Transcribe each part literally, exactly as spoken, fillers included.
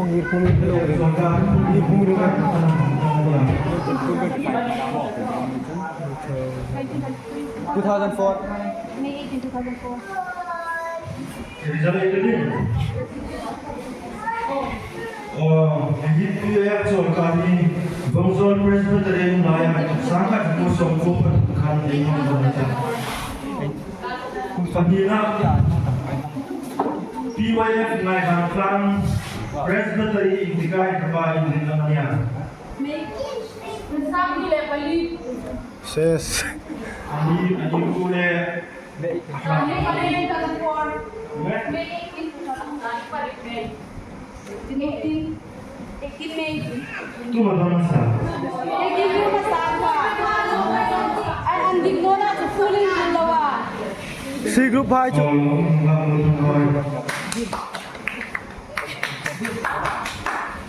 Ngir pum, ngir pum, ngir pum. Two thousand four. May eighteen, two thousand four. Aw, hi P Y F chawlkar hi Vawngzawl Presbytery laia sangkhat zakuo sawmkuo pathum khan ei hmang dawn a ta. Pahnina, P Y F Ngaiban Tlang Presbytery intikhai kapa inrinna a nih a. Ses. Ani, ani ku le. Tuma dona sa. C group hai chu.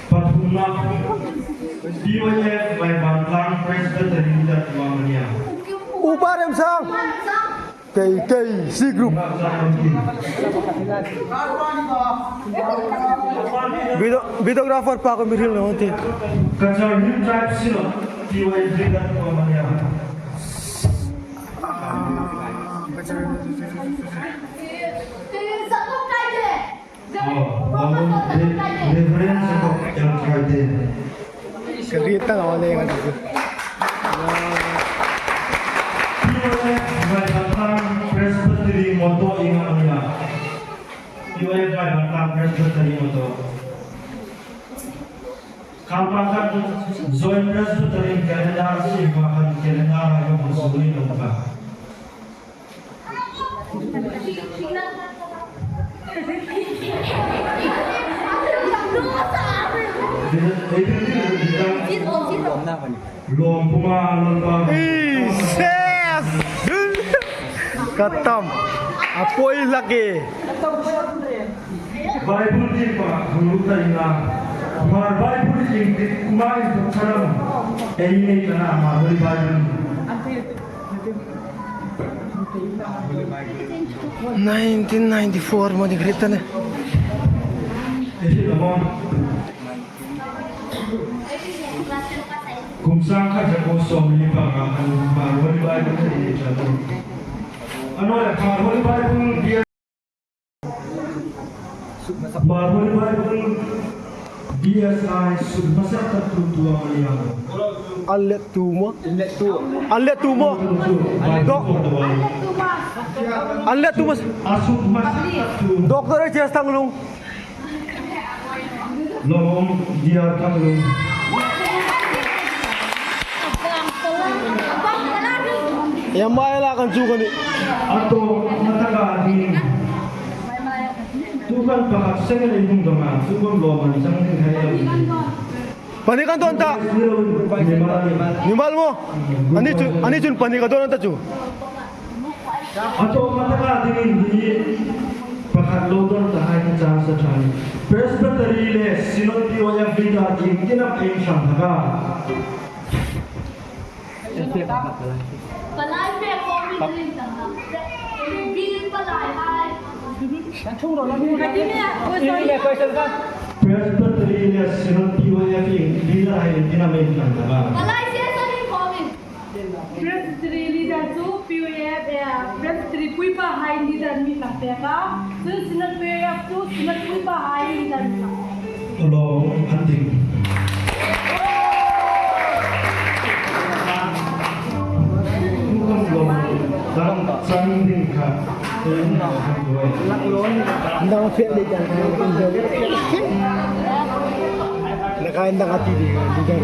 Pathumna, P Y F Ngaiban Tlang Presbytery Church Romania. Upa Remsang. Kei, kei, C group. Video-, videographer pa ko mi ril na hon ti. Cachar Hill Tribe silo, P Y F Church Romania. Reverend Jacob L. Kaitin. Ka ri ta naw le nga ti. P Y F Ngaiban Tlang Presbytery motto ieng am a nih a? P Y F Ngaiban Tlang Presbytery motto. Khang pang khat Joint Presbytery Calendar si ma khan calendar a yong suli nong ka. Lawm puma lawm pa. Ises! Ka tam. A poi hlak e. Bible ti pa hulu ta ina. Hmar Bible ti ti kuma in tu charam. Ei nei kana Hmar Holy Bible. Nineteen ninety-four mo ni krit ta ne. Ei ti lama. Kum sangkhat zakuo sawmli panga an Hmar Holy Bible te ni chanu. Ano le Hmar Holy Bible dia. Hmar Holy Bible D S I suk hmasa tak tu tu ang liang. An let tu mo. An let tu mo. Dok. An let tu mo. A suk hmasa tak tu. Doctor H S Thanglung. Lawm, dear Thanglung. Em, mai la kan chu kan ni. A tawpna taka ding. Tukan pakhat seng ei hung dong a, tukan lawm an chang ding hai lo. Pahni kan dawn ta. Ni mal ni. Ni mal maw. Ani chu, ani chun pahni ka dawn ta chu. A tawpna taka dingin hi pakhat lo dawn ta hai hi chance a ṭha a nih. Presbytery le Synod P Y F leader iengtin am ei ṭhang hlak a? Palai fe ko mi drin ta. Bill palai hai. Presbytery le Synod P Y F leader hai iengtin am ei ṭhang hlak a? Palai fe sa ni ko mi. Presbytery leader chu P Y F, eh, Presbytery puipa hai leader mi ṭhang pek a, chu Synod P Y F chu Synod puipa hai leader mi ṭhang. Lo, an ding. Tukan lawm, dang chang ding kha. Nang fe le jang. Na kai nang ati di, di jang.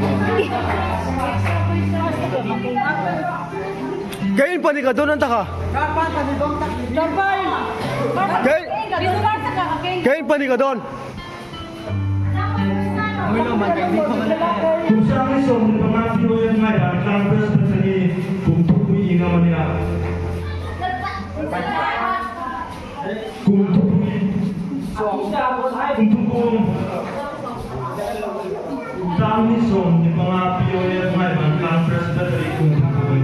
Kei'n pahni ka dawn an ta kha. Kei, kei'n pahni ka dawn. Kum sang hni sawmhni panga P Y F Ngaidan Tlang Presbytery kum thupui ieng am a nih a? Kum thupui. Kum thupui. Kum sang hni sawmhni panga P Y F Ngaidan Tlang Presbytery kum thupui.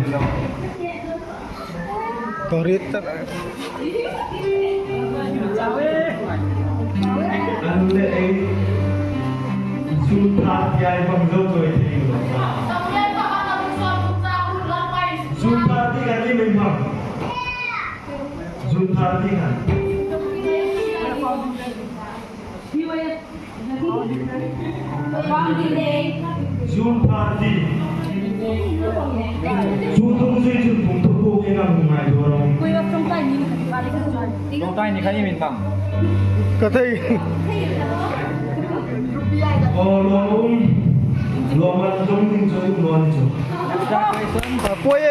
Torit. An le ei. June thirty ai bang zo zo ei thei lo. June thirty kan ni mai bang. June thirty kan. June thirty. June thum zui chun kum thupui ieng am ngai dawr a? Ṭawngṭai ni kha ni min bang. Ka thei. Aw, lawm. Lawm an ṭawng ding chu lawm chu. Poi e.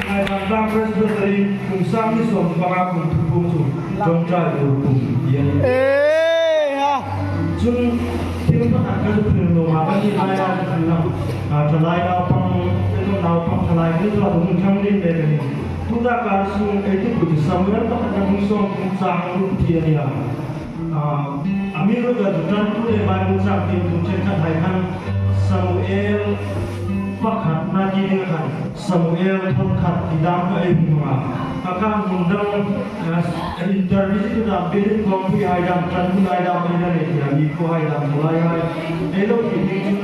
Ngaidan Tlang Presbytery kum sang hni sawm panga kum thupui chu ṭawngṭai dawr kum ieng. E, ha. Chun, thil pakhat ka zuk hril nuom a, kan ni lai a, kan lam. A, ṭhalai naupang, kan naupang ṭhalai, kan ṭhalai hung thlang ding le kan ni. Tuta kar sung ei ti pui Samuel pakhatna bung sawm kum chang ruk thi a nih a. A, amiruokchu ṭantu le Bible chang tiemtu ṭhenkhat hai khan Samuel pakhatna ti ding khan Samuel thawn khat ti dam kha ei hmu a. A kha hmun dang, eh, interview tu dam, Bible kawngpui hai dam, ṭantu lai dam, ei la nei ti a, mi ko hai dam, lai hai. Ei lo ti ding chu,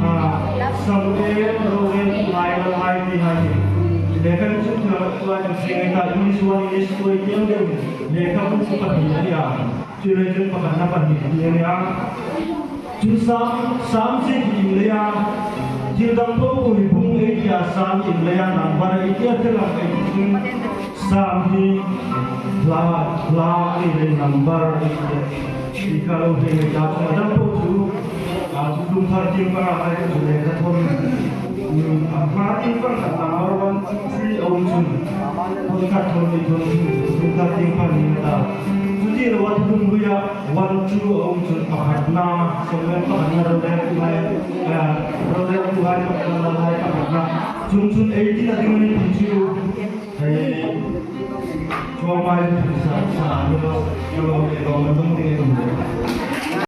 ah, Samuel, Rowel, Lairal hai ti hai. Lekha chu tu lai chu sing ei ta, English one, English two, ei tieng deu. Lekha chu pahni a nih a. Chu le chun pakhatna pahni ti a nih a. Chu Sam, Sam zie ti inleia, thil dang po po hi bung ei tia Sam inleia number ei tia thil ang ei ti chun Sam hi hla, hla ei le number ei tia. Ti kha lo hei ta chu a dang po chu, a chu tum thar tieng panga hai chu le ka thon. A hma tieng panga number one, two, three a um chun. Thon khat, thon hni, thon thum, thon khat tieng panga ni ta. Chu ti lo a, thum luia one, two a um chun pakhatna, Samuel pakhatna, Rowel tu hai, eh, Rowel tu hai pakhatna, Lal hai pakhatna. Chun chun eighteen a ding a ni ti chu. Hei, chuong mai chu sa, sa, lo, lo, lo, lo, lo, lo, lo, lo.